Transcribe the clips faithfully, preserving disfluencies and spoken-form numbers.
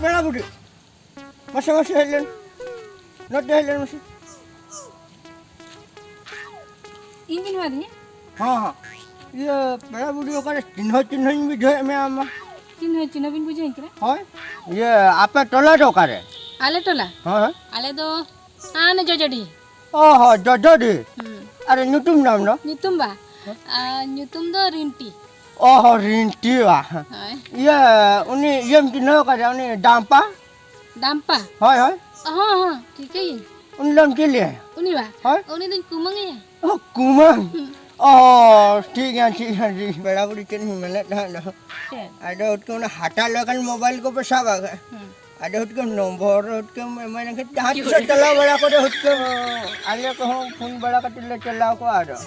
ᱯᱮᱲᱟ ᱵᱩᱰᱷᱤ, ᱢᱟᱥᱮ, ᱢᱟᱥᱮ ᱦᱮᱡ ᱞᱮᱱ, ᱱᱚᱛᱮ ᱦᱮᱡ ᱞᱮᱱ ᱢᱟᱥᱮ᱾ ᱤᱧ ᱵᱤᱱ ᱦᱚᱦᱚ ᱟᱹᱫᱤᱧᱟ? ᱦᱚᱸ, ᱦᱚᱸ᱾ ᱤᱭᱟᱹ, ᱯᱮᱲᱟ ᱵᱩᱰᱷᱤ ᱚᱠᱟᱨᱮ ᱪᱤᱱᱦᱟᱹ ᱪᱤᱱᱦᱟᱹᱧ ᱵᱩᱡᱷᱟᱹᱣᱮᱫ ᱢᱮᱭᱟ ᱟᱢ ᱢᱟ? ᱪᱤᱱᱦᱟᱹ ᱪᱤᱱᱦᱟᱹ ᱵᱤᱱ ᱵᱩᱡᱷᱟᱹᱣᱤᱧ ᱠᱟᱱᱟ? ᱦᱳᱭ᱾ ᱤᱭᱟᱹ, ᱟᱯᱮ ᱴᱚᱞᱟ ᱫᱚ ᱚᱠᱟᱨᱮ? ᱟᱞᱮ ᱴᱚᱞᱟ? ᱦᱳᱭ, ᱦᱳᱭ᱾ ᱟᱞᱮ ᱫᱚ ᱦᱟᱱᱮ ᱡᱚᱡᱚᱰᱤ᱾ ᱚ ᱦᱚᱸ, ᱡᱚᱡᱚᱰᱤ᱾ ᱦᱩᱸ᱾ ᱟᱨ ᱧᱩᱛᱩᱢ ᱛᱟᱢ ᱫᱚ? ᱧᱩᱛᱩᱢ ᱵᱟ? ᱦᱮᱸ? ᱟᱨ ᱧᱩᱛᱩᱢ ᱫᱚ ᱨᱤᱱᱴᱤ᱾ ᱚ ᱦᱚᱸ, ᱨᱤᱱᱴᱤ ᱵᱟ᱾ ᱦᱳᱭ᱾ ᱤᱭᱟᱹ, ᱩᱱᱤ ᱤᱭᱟᱹᱢ ᱪᱤᱱᱦᱟᱹᱣ ᱠᱟᱫᱮᱭᱟ, ᱩᱱᱤ ᱰᱟᱢᱯᱟ? ᱰᱟᱢᱯᱟ? ᱦᱳᱭ, ᱦᱳᱭ᱾ ᱦᱚᱸ, ᱦᱚᱸ, ᱴᱷᱤᱠᱟᱹᱭᱟᱹᱧ᱾ ᱩᱱᱤ ᱫᱚᱢ ᱪᱤᱞᱤᱭᱟ? ᱩᱱᱤ ᱵᱟ? ᱦᱳᱭ᱾ ᱩᱱᱤ ᱫᱚᱧ ᱠᱩᱢᱟᱹᱝ ᱟᱭᱟ᱾ ᱚ, ᱠᱩᱢᱟᱹᱝ? ᱦᱩᱸ᱾ ᱚ, ᱴᱷᱤᱠ ᱜᱮᱭᱟ, ᱴᱷᱤᱠ ᱜᱮᱭᱟ, ᱴᱷᱤᱠ᱾ ᱯᱮᱲᱟ ᱵᱩᱰᱷᱤ ᱪᱮᱫ ᱤᱧ ᱢᱮᱱᱮᱫ ᱛᱟᱦᱮᱸᱫ ᱫᱚ᱾ ᱪᱮᱫ? ᱟᱫᱚ ᱦᱩᱛᱠᱟᱹᱢ ᱚᱱᱟ ᱦᱟᱴᱟᱜ ᱞᱮᱠᱟᱱ ᱢᱳᱵᱟᱭᱤᱞ ᱠᱚᱯᱮ ᱥᱟᱵ ᱟᱠᱟᱫ? ᱦᱩᱸ᱾ ᱟᱫᱚ ᱦᱩᱛᱠᱟᱹᱢ ᱱᱚᱢᱵᱚᱨ ᱦᱩᱛᱠᱟᱹᱢ ᱮᱢᱟᱭ ᱞᱮᱱᱠᱷᱟᱱ ᱡᱟᱦᱟᱸ ᱛᱤᱥᱚᱜ ᱪᱟᱞᱟᱣ ᱵᱟᱲᱟ ᱠᱚᱨᱮ ᱦᱩᱛᱠᱟᱹᱢ ᱟᱞᱮ ᱠᱚᱦᱚᱸ ᱯᱷᱳᱱ ᱵᱟᱲᱟ ᱠᱟᱛᱮ ᱞᱮ ᱪᱟᱞᱟᱣ ᱠᱚᱜᱼᱟ ᱟᱫᱚ᱾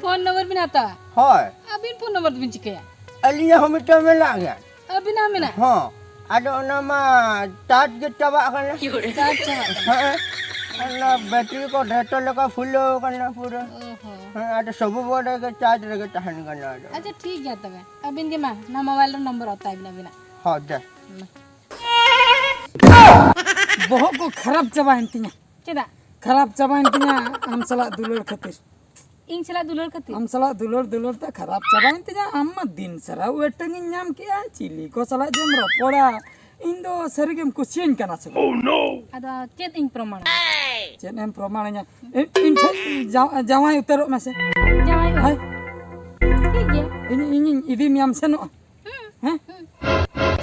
ᱯᱷᱳᱱ ᱱᱚᱢᱵᱚᱨ ᱵᱤᱱ ᱦᱟᱛᱟᱣᱟ? ᱦᱳᱭ᱾ ᱟᱹᱵᱤᱱ ᱯᱷᱳᱱ ᱱᱚᱢᱵᱚᱨ ᱫᱚᱵᱤᱱ ᱪᱤᱠᱟᱹᱭᱟ? ᱟᱹᱞᱤᱧᱟᱜ ᱦᱚᱸ ᱢᱤᱫᱴᱟᱝ ᱢᱮᱱᱟᱜ ᱜᱮᱭᱟ᱾ ᱟᱹᱵᱤᱱᱟᱜ ᱦᱚᱸ ᱢᱮᱱᱟᱜᱼᱟ? ᱦᱚᱸ᱾ ᱟᱫᱚ ᱚᱱᱟ ᱢᱟ ᱪᱟᱨᱡᱽ ᱜᱮ ᱪᱟᱵᱟᱜ ᱠᱟᱱᱟ᱾ ᱪᱟᱨᱡᱽ ᱪᱟᱵᱟᱜ ᱠᱟᱱᱟ? ᱦᱮᱸ᱾ ᱚᱱᱟ ᱵᱮᱴᱨᱤ ᱠᱚ ᱰᱷᱮᱨ ᱞᱮᱠᱟ ᱯᱷᱩᱞᱟᱹᱣ ᱠᱟᱱᱟ ᱯᱩᱨᱟᱹ᱾ ᱚ ᱦᱚᱸ᱾ ᱦᱮᱸ, ᱟᱫᱚ ᱥᱚᱵᱩ ᱵᱚᱰᱮ ᱜᱮ ᱪᱟᱨᱡᱽ ᱨᱮᱜᱮ ᱛᱟᱦᱮᱱ ᱠᱟᱱᱟ ᱟᱫᱚ᱾ ᱟᱪᱪᱷᱟ, ᱴᱷᱤᱠ ᱜᱮᱭᱟ ᱛᱚᱵᱮ᱾ ᱟᱹᱵᱤᱱ ᱜᱮ ᱢᱟ, ᱱᱚᱣᱟ ᱢᱳᱵᱟᱭᱤᱞ ᱨᱮ ᱱᱚᱢᱵᱚᱨ ᱚᱛᱟᱭ ᱵᱤᱱ ᱟᱹᱵᱤᱱᱟᱜ᱾ ᱦᱚᱸ, ᱫᱮ᱾ ᱢᱟ᱾ ᱵᱚᱦᱚᱜ ᱠᱚ ᱠᱷᱟᱨᱟᱯ ᱪᱟᱵᱟᱭᱮᱱ ᱛᱤᱧᱟ᱾ ᱪᱮᱫᱟᱜ? ᱠᱷᱟᱨᱟᱯ ᱪᱟᱵᱟᱭᱮᱱ ᱛᱤᱧᱟ ᱟᱢ ᱥᱟᱞᱟᱜ ᱫᱩᱞᱟᱹᱲ ᱠᱷᱟᱹᱛᱤᱨ᱾ ᱤᱧ ᱥᱟᱞᱟᱜ ᱫᱩᱞᱟᱹᱲ ᱠᱷᱟᱹᱛᱤᱨ? ᱟᱢ ᱥᱟᱞᱟᱜ ᱫᱩᱞᱟᱹᱲ ᱫᱩᱞᱟᱹᱲ ᱛᱮ ᱠᱷᱟᱨᱟᱯ ᱪᱟᱵᱟᱭᱮᱱ ᱛᱤᱧᱟ᱾ ᱟᱢ ᱢᱟ ᱫᱤᱱ ᱥᱟᱨᱟ waiting ᱤᱧ ᱧᱟᱢ ᱠᱮᱜᱼᱟ, ᱪᱤᱞᱤ ᱠᱚ ᱥᱟᱞᱟᱜ ᱡᱮᱢ ᱨᱚᱯᱚᱲᱟ᱾ ᱤᱧ ᱫᱚ ᱥᱟᱹᱨᱤ ᱜᱮᱢ ᱠᱩᱥᱤᱭᱟᱹᱧ ᱠᱟᱱᱟ ᱥᱮ ᱵᱟᱝ? ᱟᱫᱚ ᱪᱮᱫ ᱤᱧ ᱯᱨᱚᱢᱟᱬᱟ? ᱪᱮᱫ ᱮᱢ ᱯᱨᱚᱢᱟᱬᱟᱹᱧᱟ? ᱤᱧ, ᱤᱧ ᱴᱷᱮᱱ ᱡᱟᱶ-, ᱡᱟᱶᱟᱭ ᱩᱛᱟᱹᱨᱚᱜ ᱢᱮᱥᱮ᱾ ᱡᱟᱶᱟᱭ ᱦᱳᱭ᱾ ᱴᱷᱤᱠ ᱜᱮᱭᱟ᱾ ᱤᱧ, ᱤᱧᱤᱧ ᱤᱫᱤ ᱢᱮᱭᱟᱢ ᱥᱮᱱᱚᱜᱼᱟ᱾ ᱦᱩᱸ᱾ ᱦᱮᱸ? ᱦᱩᱸ᱾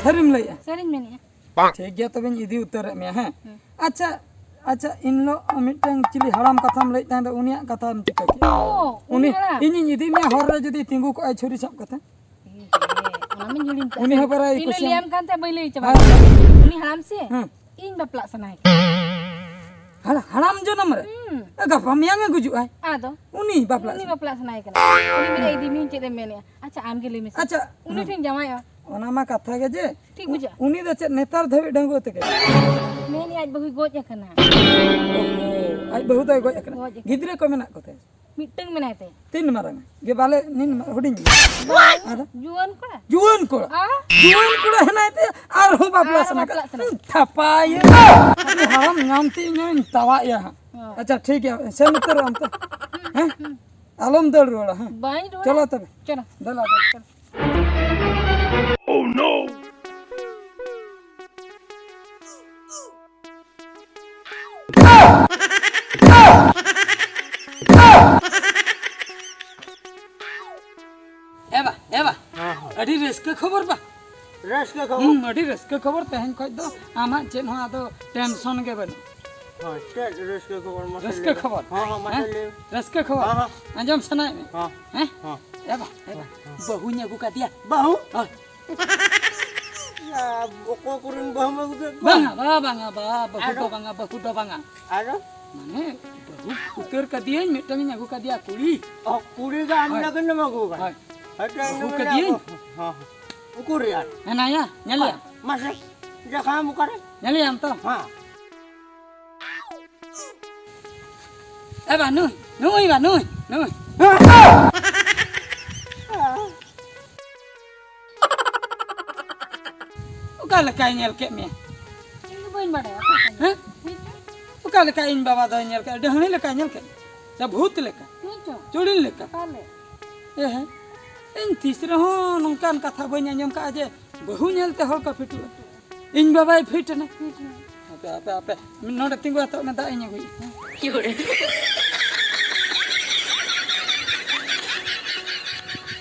ᱥᱟᱹᱨᱤᱢ ᱞᱟᱹᱭᱮᱜᱼᱟ? ᱥᱟᱹᱨᱤᱧ ᱢᱮᱱᱮᱜᱼᱟ᱾ ᱴᱷᱤᱠ ᱜᱮᱭᱟ, ᱛᱚᱵᱮᱧ ᱤᱫᱤ ᱩᱛᱟᱹᱨᱮᱫ ᱢᱮᱭᱟ, ᱦᱮᱸ? ᱦᱩᱸ᱾ ᱟᱪᱪᱷᱟ, ᱟᱪᱪᱷᱟ, ᱤᱱ ᱦᱤᱞᱳᱜ ᱢᱤᱫᱴᱟᱝ ᱪᱤᱞᱤ ᱦᱟᱲᱟᱢ ᱠᱟᱛᱷᱟᱢ ᱞᱟᱹᱭᱮᱫ ᱛᱟᱦᱮᱸ ᱫᱚ, ᱩᱱᱤᱭᱟᱜ ᱠᱟᱛᱷᱟᱢ ᱪᱤᱠᱟᱹ ᱠᱮᱫᱟ? ᱚ, ᱩᱱᱤ ᱩᱱᱤ, ᱦᱟᱲᱟᱢ? ᱤᱧᱤᱧ ᱤᱫᱤ ᱢᱮᱭᱟ, ᱦᱚᱨ ᱨᱮ ᱡᱩᱫᱤ ᱛᱤᱸᱜᱩ ᱠᱚᱜᱼᱟᱭ ᱪᱷᱩᱨᱤ ᱥᱟᱵ ᱠᱟᱛᱮ᱾ ᱮ ᱦᱮ, ᱚᱱᱟ ᱢᱟᱧ ᱦᱤᱲᱤᱧ ᱠᱟᱜ᱾ ᱩᱱᱤ ᱦᱚᱸ ᱵᱟᱲᱟᱭ ᱤᱧ ᱠᱩᱥᱤᱭᱟᱢ᱾ ᱞᱟᱹᱭᱟᱢ ᱠᱟᱱ ᱛᱟᱦᱮᱸ, ᱵᱟᱹᱧ ᱞᱟᱹᱭ ᱪᱟᱵᱟ ᱦᱮᱸ᱾ ᱠᱮᱫᱟ᱾ ᱩᱱᱤ ᱦᱟᱲᱟᱢ ᱥᱮ, ᱦᱮᱸ᱾ ᱤᱧ ᱵᱟᱯᱞᱟᱜ ᱥᱟᱱᱟᱭᱮ ᱠᱟᱱᱟ᱾ ᱦᱟᱲᱟ-, ᱦᱟᱲᱟᱢ ᱡᱚᱱᱚᱢ ᱨᱮ? ᱦᱩᱸ᱾ ᱮ, ᱜᱟᱯᱟ ᱢᱮᱭᱟᱝ ᱮ ᱜᱩᱡᱩᱜᱼᱟᱭ᱾ ᱟᱫᱚ? ᱩᱱᱤ ᱵᱟᱯᱞᱟᱜ ᱩᱱᱤ ᱥᱟᱱᱟᱭᱮ᱾ ᱵᱟᱯᱞᱟᱜ ᱥᱟᱱᱟᱭᱮ ᱠᱟᱱᱟ᱾ ᱩᱱᱤ ᱢᱮᱱᱟ, "ᱤᱫᱤ ᱢᱤᱭᱟᱹᱧ, ᱪᱮᱫ ᱮᱢ ᱢᱮᱱᱮᱜᱼᱟ?" ᱟᱪᱪᱷᱟ, ᱟᱢ ᱜᱮ ᱞᱟᱹᱭ ᱢᱮᱥᱮ᱾ ᱟᱪᱪᱷᱟ, ᱩᱱᱤ ᱦᱩᱸ᱾ ᱴᱷᱮᱱ ᱡᱟᱶᱟᱭᱚᱜᱼᱟ᱾ ᱚᱱᱟ ᱢᱟ ᱠᱟᱛᱷᱟ ᱜᱮ ᱡᱮ, ᱴᱷᱤᱠ ᱵᱩᱡᱷᱟᱹᱜᱼᱟ? ᱩᱱᱤ ᱫᱚ ᱪᱮᱫ ᱱᱮᱛᱟᱨ ᱫᱷᱟᱹᱵᱤᱡ ᱰᱟᱺᱜᱩᱣᱟᱹ ᱛᱮᱜᱮ? ᱢᱮᱱᱮᱜ ᱟᱡ ᱵᱟᱹᱦᱩᱭ ᱜᱚᱡ ᱟᱠᱟᱱᱟ᱾ ᱚᱦᱚ, ᱟᱡ ᱵᱟᱹᱦᱩ ᱫᱚᱭ ᱜᱚᱡ ᱟᱠᱟᱱᱟ? ᱜᱚᱡ ᱟᱠᱟᱱᱟ᱾ ᱜᱤᱫᱽᱨᱟᱹ ᱠᱚ ᱢᱮᱱᱟᱜ ᱠᱚᱛᱮ? ᱢᱤᱫᱴᱟᱝ ᱢᱮᱱᱟᱭ ᱛᱟᱭᱟ᱾ ᱛᱤᱱ ᱢᱟᱨᱟᱝ? ᱜᱮ ᱵᱟᱞᱮ ᱱᱤᱱ ᱢᱟ-, ᱦᱩᱰᱤᱧ ᱜᱮ᱾ ᱵᱟᱝ, ᱟᱨ ᱡᱩᱣᱟᱹᱱ ᱠᱚᱲᱟ᱾ ᱡᱩᱣᱟᱹᱱ ᱠᱚᱲᱟ᱾ ᱟᱨ? ᱡᱩᱣᱟᱹᱱ ᱠᱚᱲᱟ ᱦᱮᱱᱟᱭ ᱛᱮ ᱟᱨᱦᱚᱸ ᱵᱟᱯᱞᱟ ᱟᱨᱦᱚᱸ ᱥᱟᱱᱟ ᱵᱟᱯᱞᱟᱜ ᱠᱟᱱᱟ᱾ ᱥᱟᱱᱟ᱾ ᱛᱷᱟᱯᱟᱭᱟ᱾ ᱟᱹᱰᱤ ᱦᱟᱲᱟᱢ ᱧᱟᱢ ᱛᱮ ᱤᱧ ᱦᱚᱸᱧ ᱛᱟᱣᱟᱜ ᱮᱭᱟ ᱦᱟᱸᱜ᱾ ᱦᱳᱭ᱾ ᱟᱪᱪᱷᱟ, ᱴᱷᱤᱠ ᱜᱮᱭᱟ, ᱥᱮᱱ ᱩᱛᱟᱹᱨᱚᱜ ᱟᱢ ᱛᱚ᱾ ᱦᱮᱸ? ᱟᱞᱚᱢ ᱫᱟᱹᱲ ᱨᱩᱣᱟᱹᱲᱟ, ᱦᱮᱸ? ᱵᱟᱹᱧ ᱨᱩᱣᱟᱹᱲᱟ᱾ ᱪᱚᱞᱚ ᱛᱚᱵᱮ᱾ ᱪᱚᱞᱚ᱾ ᱫᱮᱞᱟ, ᱫᱮᱞᱟ᱾ ᱪᱚᱞᱚ᱾ ᱮ ᱵᱟ, ᱮ ᱵᱟ, ᱦᱮᱸ, ᱦᱮᱸ᱾ ᱟᱹᱰᱤ ᱨᱟᱹᱥᱠᱟᱹ ᱠᱷᱚᱵᱚᱨ ᱵᱟ᱾ ᱨᱟᱹᱥᱠᱟᱹ ᱠᱷᱚᱵᱚᱨ? ᱦᱩᱸ, ᱟᱹᱰᱤ ᱨᱟᱹᱥᱠᱟᱹ ᱠᱷᱚᱵᱚᱨ᱾ ᱛᱮᱦᱮᱧ ᱠᱷᱚᱡ ᱫᱚ ᱟᱢᱟᱜ ᱪᱮᱫ ᱦᱚᱸ ᱟᱫᱚ tension ᱜᱮ ᱵᱟᱹᱱᱩᱜ᱾ ᱦᱳᱭ, ᱪᱮᱫ ᱨᱟᱹᱥᱠᱟᱹ ᱠᱷᱚᱵᱚᱨ? ᱢᱟᱥᱮ ᱨᱟᱹᱥᱠᱟᱹ ᱞᱟᱹᱭ ᱢᱮ᱾ ᱠᱷᱚᱵᱚᱨ? ᱦᱮᱸ, ᱦᱮᱸ, ᱢᱟᱥᱮ ᱦᱮᱸ? ᱞᱟᱹᱭ ᱢᱮ᱾ ᱨᱟᱹᱥᱠᱟᱹ ᱠᱷᱚᱵᱚᱨ? ᱦᱮᱸ, ᱦᱮᱸ᱾ ᱟᱸᱡᱚᱢ ᱥᱟᱱᱟᱭᱮᱫ ᱢᱮ? ᱦᱮᱸ᱾ ᱦᱮᱸ? ᱦᱮᱸ᱾ ᱮ ᱵᱟ, ᱮ ᱵᱟ, ᱦᱮᱸ᱾ ᱵᱟᱹᱦᱩᱧ ᱟᱹᱜᱩ ᱠᱟᱫᱮᱭᱟ᱾ ᱵᱟᱹᱦᱩ? ᱦᱳᱭ᱾ ᱭᱟ, ᱚᱠᱚᱭ ᱠᱚᱨᱮᱱ ᱵᱟᱹᱦᱩᱢ ᱟᱹᱜᱩ ᱠᱮᱫ ᱠᱚᱣᱟ? ᱵᱟᱝᱟ, ᱵᱟ, ᱵᱟᱝᱟ, ᱵᱟ, ᱵᱟᱹᱦᱩ ᱫᱚ ᱟᱫᱚ? ᱵᱟᱝᱟ, ᱵᱟᱹᱦᱩ ᱫᱚ ᱵᱟᱝᱟ᱾ ᱟᱫᱚ? ᱢᱟᱱᱮ, ᱵᱟᱹᱦᱩ ᱩᱛᱟᱹᱨ ᱠᱟᱫᱮᱭᱟᱹᱧ, ᱢᱤᱫᱴᱟᱝ ᱤᱧ ᱟᱹᱜᱩ ᱠᱟᱫᱮᱭᱟ, ᱠᱩᱲᱤ᱾ ᱚ, ᱠᱩᱲᱤ ᱫᱚ ᱟᱢ ᱦᱳᱭ᱾ ᱞᱟᱹᱜᱤᱫ ᱮᱢ ᱟᱹᱜᱩ ᱠᱟᱫᱟ? ᱦᱳᱭ᱾ ᱦᱳᱭ, ᱛᱚ ᱟᱹᱜᱩ ᱤᱧ ᱠᱟᱫᱮᱭᱟᱹᱧ᱾ ᱦᱚᱸ, ᱦᱚᱸ᱾ ᱩᱠᱩᱨ ᱨᱮ ᱟᱨ? ᱦᱮᱱᱟᱭᱟ, ᱧᱮᱞᱮᱭᱟᱢ? ᱢᱟᱥᱮ, ᱫᱮᱠᱷᱟᱣᱟᱢ ᱚᱠᱟᱨᱮ? ᱧᱮᱞᱮᱭᱟᱢ ᱛᱚ? ᱦᱮᱸ᱾ ᱮ ᱵᱟ, ᱱᱩᱭ, ᱱᱩᱭ ᱵᱟ, ᱱᱩᱭ, ᱱᱩᱭ᱾ ᱚᱠᱟ ᱞᱮᱠᱟᱭ ᱧᱮᱞ ᱠᱮᱫ ᱢᱮᱭᱟ? ᱤᱧ ᱫᱚ ᱵᱟᱹᱧ ᱵᱟᱰᱟᱭᱟ, ᱚᱠᱟ ᱞᱮᱠᱟᱭ ᱧᱮᱞ ᱦᱮᱸ? ᱠᱮᱫ ᱢᱮᱭᱟ᱾ ᱚᱠᱟ ᱞᱮᱠᱟ ᱤᱧ ᱵᱟᱵᱟ ᱫᱚᱭ ᱧᱮᱞ ᱠᱮᱫ? ᱰᱟᱹᱦᱬᱤ ᱞᱮᱠᱟᱭ ᱧᱮᱞ ᱠᱮᱫ ᱢᱮᱭᱟ? ᱥᱮ ᱵᱷᱩᱛ ᱞᱮᱠᱟ? ᱦᱮᱸ ᱪᱚ᱾ ᱪᱩᱲᱤᱱ ᱞᱮᱠᱟ? ᱯᱟᱞᱮ᱾ ᱮ ᱦᱮᱸ, ᱤᱧ ᱛᱤᱥ ᱨᱮᱦᱚᱸ ᱱᱚᱝᱠᱟᱱ ᱠᱟᱛᱷᱟ ᱵᱟᱹᱧ ᱟᱸᱡᱚᱢ ᱠᱟᱜᱼᱟ ᱡᱮ ᱵᱟᱹᱦᱩ ᱧᱮᱞᱛᱮ ᱦᱚᱲ ᱠᱚ ᱯᱷᱤᱴᱩᱜᱼᱟ᱾ ᱤᱧ ᱵᱟᱵᱟᱭ ᱯᱷᱤᱴ ᱮᱱᱟ᱾ ᱯᱷᱤᱴ ᱮᱱᱟ᱾ ᱟᱯᱮ, ᱟᱯᱮ, ᱟᱯᱮ, ᱱᱚᱰᱮ ᱛᱤᱸᱜᱩ ᱦᱟᱛᱟᱲᱚᱜ ᱢᱮ, ᱫᱟᱜ ᱤᱧ ᱟᱹᱜᱩᱭᱮᱫ᱾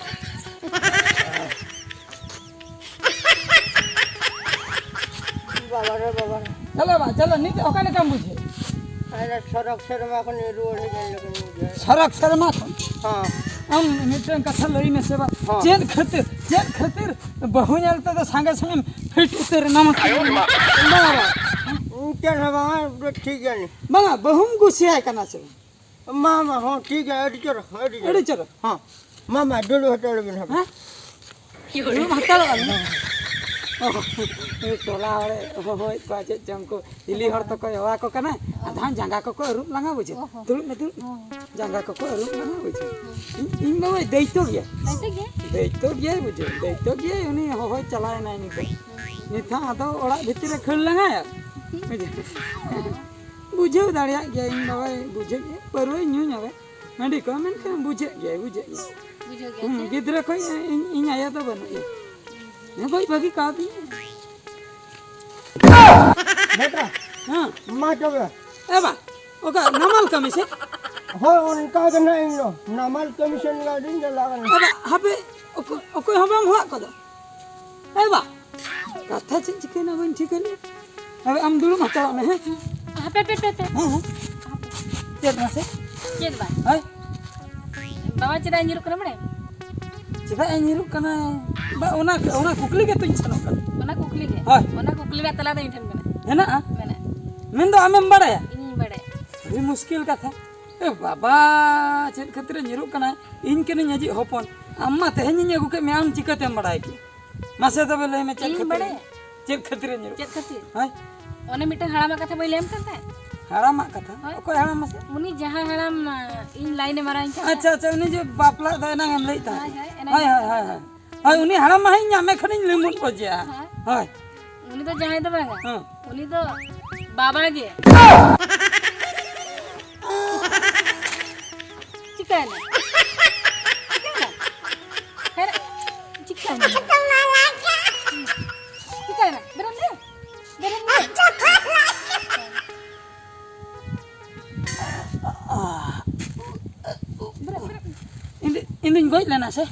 ᱵᱟᱵᱟ ᱨᱮ, ᱵᱟᱵᱟ ᱨᱮ᱾ ᱪᱟᱞᱟᱣ ᱵᱟ, ᱪᱟᱞᱟᱣ, ᱱᱤᱛ ᱚᱠᱟ ᱞᱮᱠᱟᱢ ᱵᱩᱡᱷᱟᱹᱣ? ᱟᱨ ᱥᱚᱨᱚᱠ ᱥᱮᱨᱢᱟ ᱠᱷᱚᱱ ᱨᱩᱣᱟᱹᱲ ᱦᱮᱡ ᱮᱱ ᱞᱮᱠᱟᱧ ᱵᱩᱡᱷᱟᱹᱣ᱾ ᱥᱚᱨᱚᱠ ᱥᱮᱨᱢᱟ ᱠᱷᱚᱱ? ᱦᱚᱸ᱾ ᱟᱢ ᱢᱤᱫᱴᱟᱝ ᱠᱟᱛᱷᱟ ᱞᱟᱹᱭ ᱢᱮᱥᱮ ᱵᱟ, ᱦᱚᱸ᱾ ᱪᱮᱫ ᱠᱷᱟᱹᱛᱤᱨ, ᱪᱮᱫ ᱠᱷᱟᱹᱛᱤᱨ ᱵᱟᱹᱦᱩ ᱧᱮᱞ ᱛᱮᱫᱚ ᱥᱟᱸᱜᱮ ᱥᱟᱸᱜᱮᱢ ᱯᱷᱤᱴ ᱩᱛᱟᱹᱨ ᱮᱱᱟ ᱢᱟ? ᱵᱟᱝ, ᱵᱟᱝ᱾ ᱪᱮᱫ ᱦᱚᱸ ᱵᱟᱝᱟ, ᱴᱷᱤᱠ ᱜᱮᱭᱟ ᱱᱤ᱾ ᱵᱟᱝᱟ, ᱵᱟᱹᱦᱩᱢ ᱠᱩᱥᱤᱭᱟᱭ ᱠᱟᱱᱟ ᱥᱮ ᱵᱟᱝ? ᱢᱟ, ᱢᱟ, ᱦᱚᱸ, ᱴᱷᱤᱠ ᱜᱮᱭᱟ, ᱟᱹᱰᱤ ᱪᱚᱨᱚᱠ, ᱟᱹᱰᱤ ᱪᱚᱨᱚᱠ᱾ ᱟᱹᱰᱤ ᱪᱚᱨᱚᱠ᱾ ᱦᱚᱸ, ᱢᱟ, ᱢᱟ, ᱫᱩᱲᱩᱵ ᱦᱟᱛᱟᱲ ᱵᱤᱱ ᱦᱟᱸᱜ᱾ ᱦᱮᱸ? ᱫᱩᱲᱩᱵ ᱦᱟᱛᱟᱲᱚᱜᱼᱟ ᱵᱤᱱ᱾ ᱴᱚᱞᱟ ᱦᱚᱲᱮ ᱦᱚᱦᱚᱭᱮᱫ ᱠᱚᱣᱟ, ᱪᱮᱫ ᱪᱚᱝ ᱠᱚ ᱦᱤᱞᱤ ᱦᱚᱲ ᱛᱚᱠᱚ ᱦᱮᱣᱟ ᱠᱚ ᱠᱟᱱᱟ᱾ ᱟᱫᱚ ᱦᱟᱸᱜ ᱡᱟᱸᱜᱟ ᱠᱚᱠᱚ ᱟᱹᱨᱩᱵ ᱞᱟᱸᱜᱟ ᱵᱩᱡᱷᱟᱹᱣ᱾ ᱚ ᱦᱚᱸ᱾ ᱫᱩᱲᱩᱵ ᱢᱮ, ᱫᱩᱲᱩᱵ ᱢᱮ᱾ ᱦᱚᱸ᱾ ᱡᱟᱸᱜᱟ ᱠᱚᱠᱚ ᱟᱹᱨᱩᱵ ᱞᱟᱸᱜᱟ ᱵᱩᱡᱷᱟᱹᱣ᱾ ᱤᱧ, ᱤᱧ ᱵᱟᱵᱟᱭ ᱫᱟᱹᱭᱛᱚ ᱜᱮᱭᱟ᱾ ᱫᱟᱹᱭᱛᱚ ᱜᱮ? ᱫᱟᱹᱭᱛᱚ ᱜᱮᱭᱟᱭ ᱵᱩᱡᱷᱟᱹᱣ, ᱫᱟᱹᱭᱛᱚ ᱜᱮᱭᱟᱭ, ᱩᱱᱤ ᱦᱚᱦᱚᱭ ᱪᱟᱞᱟᱣ ᱮᱱᱟᱭ ᱱᱤᱛᱚᱜ᱾ ᱱᱤᱛ ᱦᱚᱸ ᱟᱫᱚ ᱚᱲᱟᱜ ᱵᱷᱤᱛᱤᱨ ᱨᱮ ᱠᱷᱟᱹᱲ ᱞᱟᱸᱜᱟᱭᱟ᱾ ᱵᱩᱡᱷᱟᱹᱣ? ᱵᱩᱡᱷᱟᱹᱣ ᱫᱟᱲᱮᱭᱟᱜ ᱜᱮᱭᱟ, ᱤᱧ ᱵᱟᱵᱟᱭ ᱵᱩᱡᱷᱟᱹᱣ ᱜᱮᱭᱟ, ᱯᱟᱹᱨᱣᱟᱹᱭ ᱧᱩ ᱧᱚᱜᱟ᱾ ᱦᱟᱺᱰᱤ ᱠᱚ, ᱢᱮᱱᱠᱷᱟᱱ ᱵᱩᱡᱷᱟᱹᱜ ᱜᱮᱭᱟᱭ, ᱵᱩᱡᱷᱟᱹᱜ ᱜᱮᱭᱟᱭ᱾ ᱵᱩᱡᱷᱟᱹᱣ ᱜᱮᱭᱟᱭ ᱦᱩᱸ, ᱥᱮ? ᱜᱤᱫᱽᱨᱟᱹ ᱠᱷᱚᱱ ᱤᱧ, ᱤᱧ ᱟᱭᱳ ᱫᱚ ᱵᱟᱹᱱᱩᱜ ᱮᱭᱟ᱾ ᱦᱮᱸ, ᱜᱚᱡ ᱵᱟᱹᱜᱤ ᱠᱟᱣᱫᱤᱧᱟ᱾ ᱵᱮᱴᱟ, ᱦᱮᱸ᱾ ᱢᱟ ᱛᱚᱵᱮ᱾ ᱮ ᱵᱟ, ᱚᱠᱟ ᱱᱟᱢᱟᱞ ᱠᱟᱹᱢᱤ ᱥᱮ? ᱦᱳᱭ, ᱚᱱᱠᱟ ᱜᱮ ᱱᱟᱜ ᱤᱧ ᱫᱚ᱾ ᱱᱟᱢᱟᱞ ᱠᱟᱹᱢᱤ ᱥᱮᱱ ᱜᱮ ᱟᱹᱰᱤᱧ ᱪᱟᱞᱟᱜ ᱠᱟᱱᱟ᱾ ᱮ ᱵᱟ, ᱦᱟᱯᱮ, ᱚᱠᱚᱭ, ᱚᱠᱚᱭ ᱦᱚᱸ ᱵᱟᱢ ᱦᱚᱦᱚᱣᱟᱫ ᱠᱚᱫᱚ? ᱮ ᱵᱟ, ᱠᱟᱛᱷᱟ ᱪᱮᱫ ᱪᱤᱠᱟᱹᱭᱮᱱᱟ ᱵᱟᱹᱧ ᱴᱷᱤᱠᱟᱹ ᱞᱮᱫ᱾ ᱦᱟᱯᱮ, ᱟᱢ ᱫᱩᱲᱩᱵ ᱦᱟᱛᱟᱲᱚᱜ ᱢᱮ, ᱦᱮᱸ? ᱦᱟᱯᱮ, ᱦᱟᱯᱮ, ᱦᱟᱯᱮ᱾ ᱦᱮᱸ, ᱦᱮᱸ᱾ ᱪᱮᱫ ᱢᱟᱥᱮ? ᱪᱮᱫ ᱵᱟᱝ? ᱦᱳᱭ᱾ ᱵᱟᱵᱟ ᱪᱮᱫᱟᱜ ᱮ ᱧᱤᱨᱩᱜ ᱠᱟᱱᱟ ᱵᱟᱲᱟᱭᱟᱢ? ᱪᱮᱫᱟᱜ ᱮ ᱧᱤᱨᱩᱜ ᱠᱟᱱᱟ? ᱵᱟ, ᱚᱱᱟ, ᱚᱱᱟ ᱠᱩᱠᱞᱤ ᱜᱮᱛᱚᱧ ᱥᱮᱱᱚᱜ ᱠᱟᱱᱟ᱾ ᱚᱱᱟ ᱠᱩᱠᱞᱤ ᱜᱮ? ᱦᱳᱭ᱾ ᱚᱱᱟ ᱠᱩᱠᱞᱤ ᱨᱮᱭᱟᱜ ᱛᱮᱞᱟ ᱫᱚ ᱤᱧ ᱴᱷᱮᱱ ᱢᱮᱱᱟᱜᱼᱟ᱾ ᱢᱮᱱᱟᱜᱼᱟ? ᱢᱮᱱᱟᱜᱼᱟ᱾ ᱢᱮᱱᱫᱚ ᱟᱢᱮᱢ ᱵᱟᱲᱟᱭᱟ? ᱤᱧᱤᱧ ᱵᱟᱲᱟᱭᱟ᱾ ᱟᱹᱰᱤ ᱢᱩᱥᱠᱤᱞ ᱠᱟᱛᱷᱟ᱾ ᱮ ᱵᱟᱵᱟ, ᱪᱮᱫ ᱠᱷᱟᱹᱛᱤᱨᱮ ᱧᱤᱨᱩᱜ ᱠᱟᱱᱟᱭ? ᱤᱧ ᱠᱟᱹᱱᱟᱹᱧ ᱟᱡᱤᱡ ᱦᱚᱯᱚᱱ᱾ ᱟᱢ ᱢᱟ ᱛᱮᱦᱮᱧᱤᱧ ᱟᱹᱜᱩ ᱠᱮᱫ ᱢᱮᱭᱟ, ᱟᱢ ᱪᱤᱠᱟᱹᱛᱮᱢ ᱵᱟᱲᱟᱭ ᱠᱮᱭᱟ? ᱢᱟᱥᱮ ᱛᱚᱵᱮ ᱞᱟᱹᱭ ᱢᱮ, ᱪᱮᱫ ᱤᱧ ᱠᱷᱟᱹᱛᱤᱨ? ᱵᱟᱲᱟᱭᱟ᱾ ᱪᱮᱫ ᱠᱷᱟᱹᱛᱤᱨ ᱧᱤᱨᱩᱜ? ᱪᱮᱫ ᱠᱷᱟᱹᱛᱤᱨ? ᱦᱮᱸ? ᱚᱱᱮ ᱢᱤᱫᱴᱟᱝ ᱦᱟᱲᱟᱢᱟᱜ ᱠᱟᱛᱷᱟ ᱵᱟᱹᱧ ᱞᱟᱹᱭᱟᱢ ᱠᱟᱱ ᱛᱟᱦᱮᱸᱫ? ᱦᱟᱲᱟᱢᱟᱜ ᱠᱟᱛᱷᱟ? ᱦᱳᱭ᱾ ᱚᱠᱚᱭ ᱦᱟᱲᱟᱢ ᱢᱟᱥᱮ? ᱩᱱᱤ ᱡᱟᱦᱟᱸᱭ ᱦᱟᱲᱟᱢ, ᱟ, ᱤᱧ ᱞᱟᱭᱤᱱ ᱮ ᱢᱟᱨᱟᱣᱤᱧ ᱠᱟᱱ ᱟᱪᱪᱷᱟ, ᱛᱟᱦᱮᱸᱫ᱾ ᱟᱪᱪᱷᱟ, ᱩᱱᱤ ᱡᱮ ᱵᱟᱯᱞᱟᱜ ᱫᱚ ᱮᱱᱟᱝ ᱮᱢ ᱞᱟᱹᱭᱮᱫ ᱛᱟᱦᱮᱸᱫ᱾ ᱦᱳᱭ, ᱦᱳᱭ, ᱮᱱᱟᱝ ᱦᱳᱭ, ᱮᱢ ᱦᱳᱭ, ᱞᱟᱹᱭᱮᱫ ᱦᱳᱭ᱾ ᱦᱳᱭ, ᱩᱱᱤ ᱦᱟᱲᱟᱢ ᱢᱟ ᱦᱟᱸᱜ ᱤᱧ ᱧᱟᱢᱮ ᱠᱷᱟᱱᱤᱧ ᱞᱤᱢᱩᱱ ᱜᱚᱡᱮᱭᱟ᱾ ᱦᱳᱭ᱾ ᱦᱳᱭ᱾ ᱩᱱᱤ ᱫᱚ ᱡᱟᱦᱟᱸᱭ ᱫᱚ ᱵᱟᱝᱟ᱾ ᱦᱮᱸ᱾ ᱩᱱᱤ ᱫᱚ ᱵᱟᱵᱟ ᱜᱮ᱾ ᱪᱤᱠᱟᱹᱭᱮᱱᱟ? ᱪᱤᱠᱟᱹᱭᱮᱱᱟ? ᱦᱮᱨ-, ᱪᱤᱠᱟᱹᱭᱮᱱᱟ? ᱪᱤᱠᱟᱹᱭᱮᱱᱟ? ᱵᱮᱨᱮᱫ ᱢᱮ᱾ ᱵᱮᱨᱮᱫ ᱢᱮ᱾ ᱵᱮᱨᱮᱫ, ᱵᱮᱨᱮᱫ᱾ ᱤᱧ ᱫᱚ, ᱤᱧ ᱫᱚᱧ ᱜᱚᱡ ᱞᱮᱱᱟ ᱥᱮ?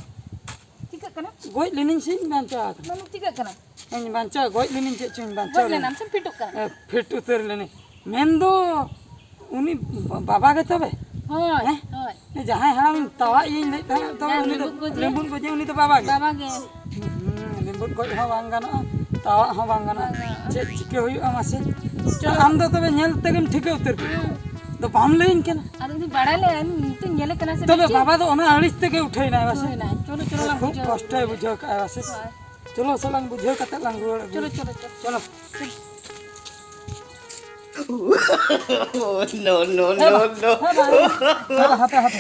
ᱪᱤᱠᱟᱹᱜ ᱠᱟᱱᱟ? ᱜᱚᱡ ᱞᱮᱱᱟᱹᱧ ᱥᱮᱧ ᱵᱟᱧᱪᱟᱣ ᱟᱠᱟᱱᱟ? ᱢᱟᱱᱮ ᱪᱤᱠᱟᱹᱜ ᱠᱟᱱᱟ? ᱤᱧ ᱵᱟᱧᱪᱟᱣ, ᱜᱚᱡ ᱞᱮᱱᱟᱹᱧ, ᱪᱮᱫ ᱪᱚᱧ ᱵᱟᱧᱪᱟᱣ ᱜᱚᱡ ᱞᱮᱱᱟ᱾ ᱞᱮᱱᱟᱢ ᱥᱮᱢ ᱯᱷᱤᱴᱩᱜ ᱠᱟᱱᱟ? ᱮ, ᱯᱷᱤᱴ ᱩᱛᱟᱹᱨ ᱞᱮᱱᱟᱹᱧ᱾ ᱢᱮᱱᱫᱚ ᱩᱱᱤ ᱵᱟ-, ᱵᱟᱵᱟ ᱜᱮᱛᱚ ᱵᱮ? ᱦᱳᱭ, ᱦᱮᱸ? ᱦᱳᱭ᱾ ᱡᱟᱦᱟᱸᱭ ᱦᱟᱲᱟᱢᱤᱧ ᱛᱟᱣᱟᱜ ᱤᱭᱟᱹᱧ ᱞᱟᱹᱭᱮᱫ ᱛᱟᱦᱮᱸᱫ, ᱛᱚᱵᱮ ᱡᱟᱦᱟᱸᱭ ᱩᱱᱤ ᱫᱚ ᱞᱤᱢᱵᱩᱫ ᱜᱚᱡᱮ? ᱞᱤᱢᱵᱩᱫ ᱜᱚᱡᱮ, ᱩᱱᱤ ᱫᱚ ᱵᱟᱵᱟ ᱜᱮ? ᱵᱟᱵᱟ ᱜᱮ᱾ ᱦᱩᱸ, ᱞᱤᱢᱵᱩᱫ ᱜᱚᱡ ᱦᱚᱸ ᱵᱟᱝ ᱜᱟᱱᱚᱜᱼᱟ, ᱛᱟᱣᱟᱜ ᱦᱚᱸ ᱵᱟᱝ ᱜᱟᱱᱚᱜᱼᱟ᱾ ᱵᱟᱝ ᱜᱟᱱᱚᱜᱼᱟ᱾ ᱪᱮᱫ ᱪᱤᱠᱟᱹ ᱦᱩᱭᱩᱜᱼᱟ ᱢᱟᱥᱮ? ᱪᱚᱞᱚ᱾ ᱟᱢ ᱫᱚ ᱛᱚᱵᱮ ᱧᱮᱞ ᱛᱮᱜᱮᱢ ᱴᱷᱤᱠᱟᱹ ᱩᱛᱟᱹᱨ ᱠᱮᱫᱟ᱾ ᱦᱩᱸ᱾ ᱫᱚ ᱵᱟᱢ ᱞᱟᱹᱭᱟᱹᱧ ᱠᱟᱱᱟ᱾ ᱟᱫᱚ ᱩᱱᱤ ᱵᱟᱲᱟᱭ ᱞᱮᱭᱟ, ᱤᱧ ᱱᱤᱛᱚᱜ ᱧᱮᱞᱮ ᱠᱟᱱᱟ ᱥᱮ ᱛᱚᱵᱮ ᱪᱮᱫ? ᱵᱟᱵᱟ ᱫᱚ ᱚᱱᱟ ᱟᱹᱲᱤᱥ ᱛᱮᱜᱮ ᱩᱴᱷᱟᱹᱭᱱᱟᱭ ᱵᱟᱥᱮ? ᱩᱴᱷᱟᱹᱭᱱᱟᱭ᱾ ᱪᱚᱞᱚ, ᱪᱚᱞᱚ ᱞᱟᱝ ᱠᱷᱩᱵ ᱵᱩᱡᱷᱟᱹᱣ ᱠᱚᱥᱴᱚᱭ ᱠᱮᱫᱟ᱾ ᱵᱩᱡᱷᱟᱹᱣ ᱠᱟᱜᱼᱟ ᱵᱟᱥᱮ? ᱦᱳᱭ᱾ ᱪᱚᱞᱚ ᱥᱮ ᱞᱟᱝ ᱵᱩᱡᱷᱟᱹᱣ ᱠᱟᱛᱮ ᱞᱟᱝ ᱨᱩᱣᱟᱹᱲ ᱟᱹᱜᱩᱭᱟ᱾ ᱪᱚᱞᱚ, ᱪᱚᱞᱚ, ᱪᱚᱞᱚ᱾ ᱪᱚᱞᱚ᱾ No, no, ᱦᱮᱸ ᱵᱟ, no, no᱾ ᱦᱮᱸ ᱵᱟ, ᱦᱮᱸ ᱵᱟ, ᱦᱟᱯᱮ, ᱦᱟᱯᱮ,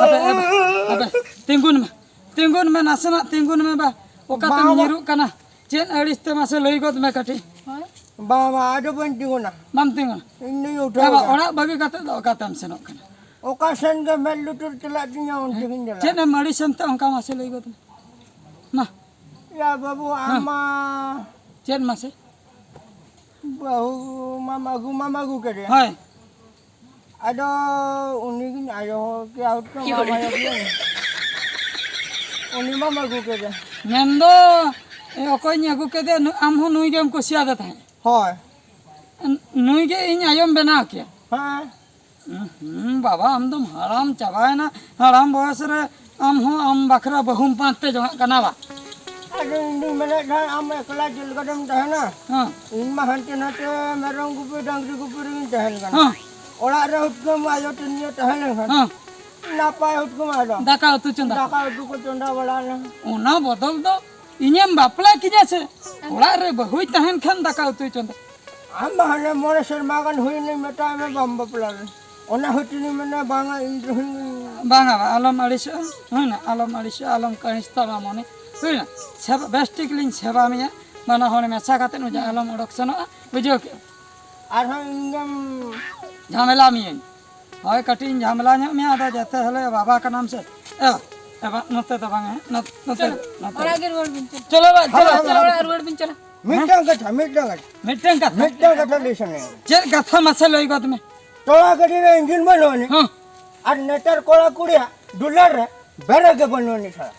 ᱦᱟᱯᱮ, ᱦᱮᱸ ᱵᱟ, ᱦᱟᱯᱮ, ᱛᱤᱸᱜᱩᱱ ᱢᱮ, ᱛᱤᱸᱜᱩᱱ ᱢᱮ, ᱱᱟᱥᱮᱱᱟᱜ ᱛᱤᱸᱜᱩᱱ ᱢᱮ ᱵᱟ᱾ ᱚᱠᱟᱛᱮᱢ ᱵᱟᱵᱟ᱾ ᱧᱤᱨᱩᱜ ᱠᱟᱱᱟ? ᱪᱮᱫ ᱟᱹᱲᱤᱥ ᱛᱮ ᱢᱟᱥᱮ ᱞᱟᱹᱭ ᱜᱚᱫ ᱢᱮ ᱠᱟᱹᱴᱤᱡ᱾ ᱵᱟᱝ, ᱵᱟᱝ, ᱟᱫᱚ ᱵᱟᱹᱧ ᱛᱤᱸᱜᱩᱱᱟ᱾ ᱵᱟᱢ ᱛᱤᱸᱜᱩᱱᱟ? ᱤᱧ ᱫᱩᱧ ᱩᱴᱷᱟᱹᱣ ᱮ ᱵᱟ, ᱮᱫᱟ᱾ ᱚᱲᱟᱜ ᱵᱟᱹᱜᱤ ᱠᱟᱛᱮ ᱫᱚ ᱚᱠᱟᱛᱮᱢ ᱥᱮᱱᱚᱜ ᱠᱟᱱᱟ? ᱚᱠᱟ ᱥᱮᱱ ᱜᱮ ᱢᱮᱫ ᱞᱩᱛᱩᱨ ᱪᱟᱞᱟᱜ ᱛᱤᱧᱟ, ᱚᱱᱛᱮ ᱜᱤᱧ ᱪᱟᱞᱟᱜᱼᱟ᱾ ᱪᱮᱫ ᱮᱢ ᱟᱹᱲᱤᱥᱮᱱ ᱛᱮ ᱚᱱᱠᱟ ᱢᱟᱥᱮ ᱞᱟᱹᱭ ᱜᱚᱫ ᱢᱮ᱾ ᱢᱟ᱾ ᱭᱟ ᱵᱟᱹᱵᱩ, ᱟᱢ ᱦᱮᱸ᱾ ᱢᱟ ᱪᱮᱫ ᱢᱟᱥᱮ? ᱵᱟᱹᱦᱩ ᱢᱟᱢ ᱟᱹᱜᱩ, ᱢᱟᱢ ᱟᱹᱜᱩ ᱠᱮᱫᱮᱭᱟ᱾ ᱦᱳᱭ᱾ ᱟᱫᱚ ᱩᱱᱤ ᱜᱤᱧ ᱟᱭᱳ ᱦᱚᱲ ᱠᱮᱭᱟ, ᱦᱩᱛᱩ ᱢᱟᱢ ᱟᱭᱳ ᱠᱮᱭᱟ᱾ ᱩᱱᱤ ᱢᱟᱢ ᱟᱹᱜᱩ ᱠᱮᱫᱮ᱾ ᱢᱮᱱᱫᱚ, ᱮ, ᱚᱠᱚᱭᱤᱧ ᱟᱹᱜᱩ ᱠᱮᱫᱮ, ᱱᱩ-, ᱟᱢ ᱦᱚᱸ ᱱᱩᱭ ᱜᱮᱢ ᱠᱩᱥᱤᱭᱟᱫᱮ ᱛᱟᱦᱮᱸᱫ? ᱦᱳᱭ᱾ ᱱ-, ᱱᱩᱭ ᱜᱮ ᱤᱧ ᱟᱭᱳᱢ ᱵᱮᱱᱟᱣ ᱠᱮᱭᱟ? ᱦᱮᱸ᱾ ᱦᱩᱸ, ᱵᱟᱵᱟ, ᱟᱢ ᱫᱚᱢ ᱦᱟᱲᱟᱢ ᱪᱟᱵᱟᱭᱮᱱᱟ᱾ ᱦᱟᱲᱟᱢ ᱵᱚᱭᱚᱥ ᱨᱮ ᱟᱢ ᱦᱚᱸ ᱟᱢ ᱵᱟᱠᱷᱨᱟ ᱵᱟᱹᱦᱩᱢ ᱯᱟᱱᱛᱮ ᱡᱚᱝᱟᱜ ᱠᱟᱱᱟ ᱵᱟ? ᱟᱫᱚ ᱤᱧ ᱫᱩᱧ ᱢᱮᱱᱮᱫ ᱛᱟᱦᱮᱸᱫ, ᱟᱢ ᱮᱠᱞᱟ ᱪᱮᱫ ᱞᱮᱠᱟᱛᱮᱢ ᱛᱟᱦᱮᱱᱟ? ᱦᱮᱸ᱾ ᱤᱧ ᱢᱟ ᱦᱟᱱᱛᱮ ᱱᱟᱛᱮ ᱢᱮᱨᱚᱢ ᱜᱩᱯᱤ, ᱰᱟᱝᱨᱤ ᱜᱩᱯᱤ ᱨᱮᱜᱤᱧ ᱛᱟᱦᱮᱱ ᱠᱟᱱᱟ᱾ ᱦᱮᱸ᱾ ᱚᱲᱟᱜ ᱨᱮ ᱦᱩᱛᱠᱟᱹᱢ ᱟᱭᱳ ᱛᱤᱧ ᱛᱟᱦᱮᱸ ᱞᱮᱱᱠᱷᱟᱱ ᱦᱮᱸ᱾ ᱱᱟᱯᱟᱭ ᱦᱩᱛᱠᱟᱹᱢ ᱟᱭᱳ᱾ ᱫᱟᱠᱟ ᱩᱛᱩ ᱪᱚᱸᱫᱟ᱾ ᱫᱟᱠᱟ ᱩᱛᱩ ᱠᱚ ᱪᱚᱸᱫᱟ ᱵᱟᱲᱟ ᱞᱮ᱾ ᱚᱱᱟ ᱵᱚᱫᱚᱞ ᱫᱚ ᱤᱧᱮᱢ ᱵᱟᱯᱞᱟ ᱠᱤᱧᱟ ᱥᱮ? ᱚᱲᱟᱜ ᱨᱮ ᱵᱟᱹᱦᱩᱭ ᱛᱟᱦᱮᱱ ᱠᱷᱟᱱ ᱫᱟᱠᱟ ᱩᱛᱩᱭ ᱪᱚᱸᱫᱟ᱾ ᱟᱢ ᱢᱟ ᱦᱟᱱᱮ ᱢᱚᱬᱮ ᱥᱮᱨᱢᱟ ᱜᱟᱱ ᱦᱩᱭᱱᱟᱹᱧ ᱢᱮᱛᱟᱭ ᱢᱮ, ᱵᱟᱢ ᱵᱟᱯᱞᱟ ᱞᱮᱱ᱾ ᱚᱱᱟ ᱦᱚᱛᱮᱡ ᱤᱧ ᱢᱮᱱᱟ, ᱵᱟᱝᱟ, ᱤᱧ ᱨᱮᱦᱚᱸᱧ ᱵᱟᱝᱟ, ᱵᱟᱝ, ᱟᱞᱚᱢ ᱟᱹᱲᱤᱥᱚᱜᱼᱟ, ᱦᱩᱭᱱᱟ? ᱟᱞᱚᱢ ᱟᱹᱲᱤᱥᱚᱜᱼᱟ, ᱟᱞᱚᱢ ᱠᱟᱹᱦᱤᱥ ᱛᱟᱢᱟ ᱢᱚᱱᱮ, ᱦᱩᱭᱱᱟ? ᱥᱮᱵᱟ, ᱵᱮᱥ ᱴᱷᱤᱠ ᱞᱤᱧ ᱥᱮᱵᱟ ᱢᱮᱭᱟ, ᱵᱟᱱᱟ ᱦᱚᱲ ᱢᱮᱥᱟ ᱠᱟᱛᱮ ᱱᱚᱡᱟ ᱟᱞᱚᱢ ᱚᱰᱚᱠ ᱥᱮᱱᱚᱜᱼᱟ, ᱵᱩᱡᱷᱟᱹᱣ ᱠᱮᱜᱼᱟ? ᱟᱨᱦᱚᱸ ᱤᱧ ᱜᱮᱢ ᱡᱷᱟᱢᱮᱞᱟ ᱢᱤᱭᱟᱹᱧ᱾ ᱦᱳᱭ, ᱠᱟᱹᱴᱤᱡ ᱤᱧ ᱡᱷᱟᱢᱮᱞᱟ ᱧᱚᱜ ᱢᱮᱭᱟ, ᱟᱫᱚ ᱡᱟᱛᱮ ᱦᱚᱞᱮ ᱵᱟᱵᱟ ᱠᱟᱱᱟᱢ ᱥᱮ᱾ ᱮ ᱵᱟ, ᱮ ᱵᱟ, ᱱᱚᱛᱮ ᱫᱚ ᱵᱟᱝ, ᱦᱮᱸ? ᱱᱚᱛ-, ᱱᱚᱛᱮ, ᱪᱚᱞᱚ, ᱱᱚᱛᱮ᱾ ᱚᱲᱟᱜ ᱜᱮ ᱨᱩᱣᱟᱹᱲ ᱵᱤᱱ, ᱪᱚᱞᱚ᱾ ᱪᱚᱞᱚ ᱵᱟ, ᱪᱚᱞᱚ, ᱦᱮᱞᱳ, ᱪᱚᱞᱚ, ᱦᱮᱞᱳ᱾ ᱚᱲᱟᱜ ᱨᱩᱣᱟᱹᱲ ᱵᱤᱱ, ᱪᱚᱞᱚ᱾ ᱢᱤᱫᱴᱟᱝ ᱠᱟᱛᱷᱟ, ᱢᱤᱫᱴᱟᱝ ᱠᱟᱛᱷᱟ᱾ ᱢᱤᱫᱴᱟᱝ ᱠᱟᱛᱷᱟ ᱞᱟᱹᱭ ᱥᱟᱱᱟᱧᱟ᱾ ᱪᱮᱫ ᱠᱟᱛᱷᱟ ᱢᱟᱥᱮ ᱞᱟᱹᱭ ᱜᱚᱫ ᱢᱮ? ᱛᱚᱲᱟ ᱜᱟᱹᱰᱤ ᱨᱮ ᱤᱧᱡᱤᱱ ᱵᱟᱹᱱᱩᱜ ᱟᱹᱱᱤᱡ᱾ ᱦᱚᱸ᱾ ᱟᱨ ᱱᱮᱛᱟᱨ ᱠᱚᱲᱟ ᱠᱩᱲᱤᱭᱟᱜ ᱫᱩᱞᱟᱹᱲ ᱨᱮ ᱵᱨᱮᱠ ᱜᱮ ᱵᱟᱹᱱᱩᱜ ᱟᱹᱱᱤᱡ ᱥᱟᱞᱟ᱾